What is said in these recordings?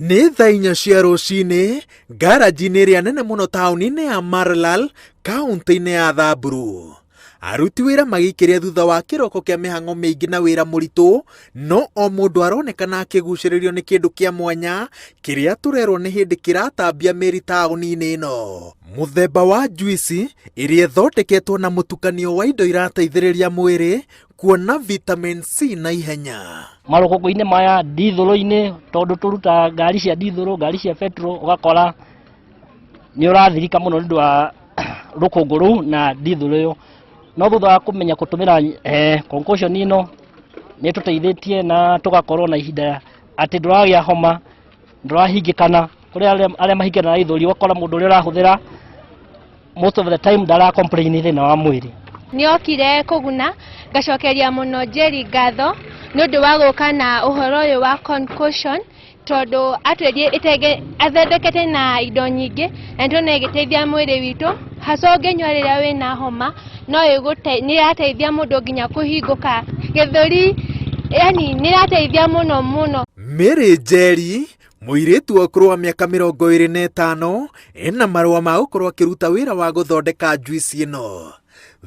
Nĩ thaa 4 cia rũcinĩ ngaranji-inĩ ĩrĩa nene mũno taũni-inĩ ya Maralal, kaũntĩ-inĩ ya Samburu. Aruti wĩra magĩikĩria thutha wa kĩroko kĩa mĩhang'o mĩingĩ na wĩra mũritũ, no o mũndũ aronekana akĩgucĩrĩrio nĩ kĩndũ kĩa mwanya kĩrĩa tũrerwo nĩ hĩndĩ kĩratambia mĩri taũni-inĩ ĩno. Mũthemba wa juici ĩrĩa ĩthondeketwo na mũtukanio wa indo irateithĩrĩria mwĩrĩ kuona vitamin C na ihenya. Marũkũngũ-inĩ maya, ndithũrũ-inĩ, tondũ tũrutaga ngari cia ndithũrũ, ngari cia petrol, ũgakora nĩ ũrathirika mũno nĩ ũndũ wa rũkũngũ rũu na ndithũrũ ĩyo. No thutha wa kũmenya kũtũmĩra concoction ĩno, nĩ ĩtũteithĩtie na tũgakorwo na ihinda atĩ ndũragĩa homa, ndũrahingĩkana. Kũrĩ arĩa mahingĩkanaga gĩthũri, ũgakora mũndũ ũrĩa ũrahũthĩra most of the time ndara complain thĩna wa mwĩrĩ. Nĩokire kũguna. Ngacokeria mũno Njeri ngatho nĩ ũndũ wa gũka na ũhoro ũyũ wa concoction, tondũ atwĩrie ĩtenge athondekete na indo nyingĩ na nĩtũrona ĩgĩteithia mwĩrĩ witũ, hasa ũngĩnyua rĩrĩa wĩna homa, no ĩgũte nĩ ĩrateithia mũndũ nginya kũhingũka gĩthũri, yani nĩ ĩrateithia mũno mũno. Mary Njeri, mũirĩtu wa ũkũrũ wa mĩaka 25, ena marũa ma gũkorwo akĩruta wĩra wa gũthondeka juici ĩno.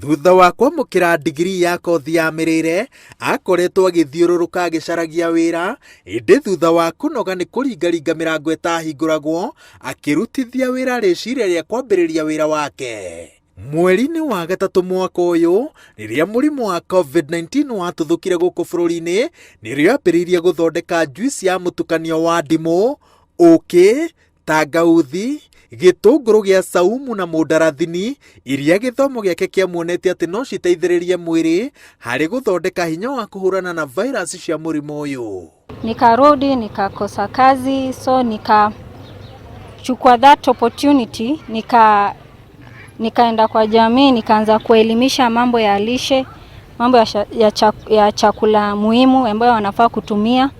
Thutha wa kwamũkĩra ndigirii ya kothi ya mĩrĩre, akoretwo agĩthiũrũrũka agĩcaragia wĩra, ĩndĩ thutha wa kũnoga nĩ kũringaringa mĩrango ĩtahingũragwo, akĩrutithia wĩra rĩciria rĩa kwambĩrĩria wĩra wake. Mweri-inĩ wa gatatũ mwaka ũyũ, rĩrĩa mũrimũ wa COVID-19 watuthũkire gũkũ bũrũri-inĩ, nĩrĩo ambĩrĩirie gũthondeka juici ya mũtukanio wa ndimũ, ũkĩ, tangauthi, gĩtũngũrũ gĩa saumu na mũndarathini, iria gĩthomo gĩake kĩamuonetie atĩ no citeithĩrĩrie mwĩrĩ harĩ gũthondeka hinya wa kũhũrana na virus cia mũrimũ ũyũ. Nikarudi nikakosa kazi, so nikachukua that opportunity, nikaenda kwa jamii, nikaanza kuelimisha mambo ya lishe, mambo ya chakula muhimu ambayo wanafaa kutumia,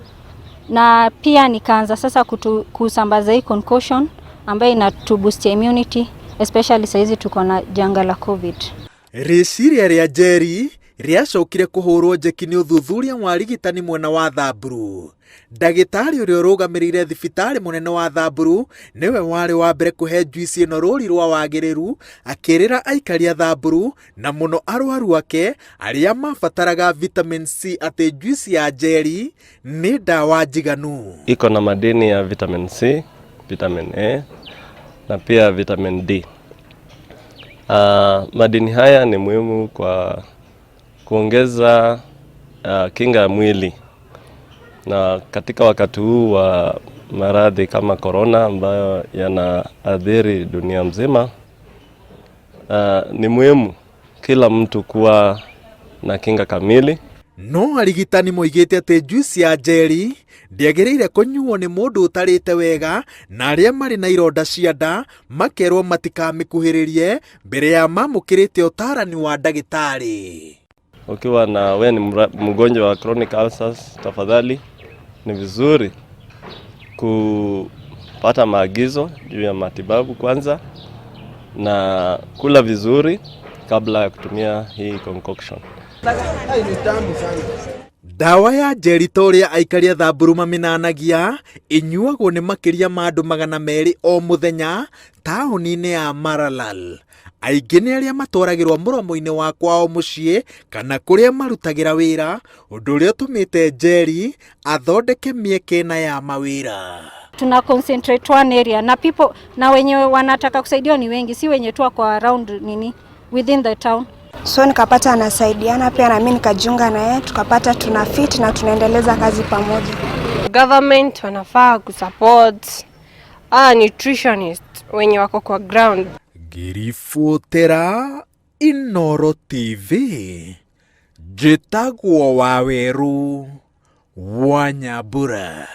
na pia nikaanza sasa kusambaza hii concoction ambayo inatu boost immunity, especially saizi tuko na janga la COVID. Rĩciria rĩa Njeri rĩacokire kũhũrwo njeki nĩ ũthuthuria wa arigitani mwena wa Samburu. Ndagĩtarĩ ũrĩa ũrũgamĩrĩire thibitarĩ mũnene wa Samburu nĩwe warĩ wa mbere kũhe juici ĩno rũri rwa wagĩrĩru, akĩrĩra aikari a Samburu na mũno arwaru ake arĩa mabataraga vitamin C atĩ juici ya Njeri nĩ ndawa njiganu. Iko na madini ya vitamin C, vitamin A na pia vitamin D. Madini haya ni muhimu kwa kuongeza kinga ya mwili, na katika wakati huu wa maradhi kama corona ambayo yanaathiri dunia mzima, ni muhimu kila mtu kuwa na kinga kamili. No arigitani moigĩte atĩ juici ya Njeri ndĩagĩrĩire kũnyuo nĩ mũndũ ũtarĩte wega, na arĩa marĩ na ironda cia nda makerwo matikamĩkuhĩrĩrie mbere ya mamũkĩrĩte ũtarani wa ndagĩtarĩ. Ukiwa na we ni mgonjwa wa chronic ulcers, tafadhali ni vizuri kupata maagizo juu ya matibabu kwanza na kula vizuri kabla ya kutumia hii concoction. Ndawa ya Njeri, ta ũrĩa aikari a Samburu mamĩnanagia, ĩnyuagwo nĩ makĩria ma andũ 200 o mũthenya taũni-inĩ ya Maralal. Aingĩ nĩ arĩa matwaragĩrwo mũromo-inĩ wa kwao mũciĩ kana kũrĩa marutagĩra wĩra, ũndũ ũrĩa ũtũmĩte Njeri athondeke mĩeke ĩna ya mawĩra. Tuna concentrate one area na people, na wenye wanataka kusaidiwa ni wengi, si wenye tu wako around nini, within the town. So nikapata anasaidiana pia na mimi nikajiunga na yeye, tukapata tuna fit na tunaendeleza kazi pamoja. Government wanafaa kusupport nutritionist wenye wako kwa ground. Ngĩribotera Inooro TV, njĩtagwo Wawerũ wa Nyambura.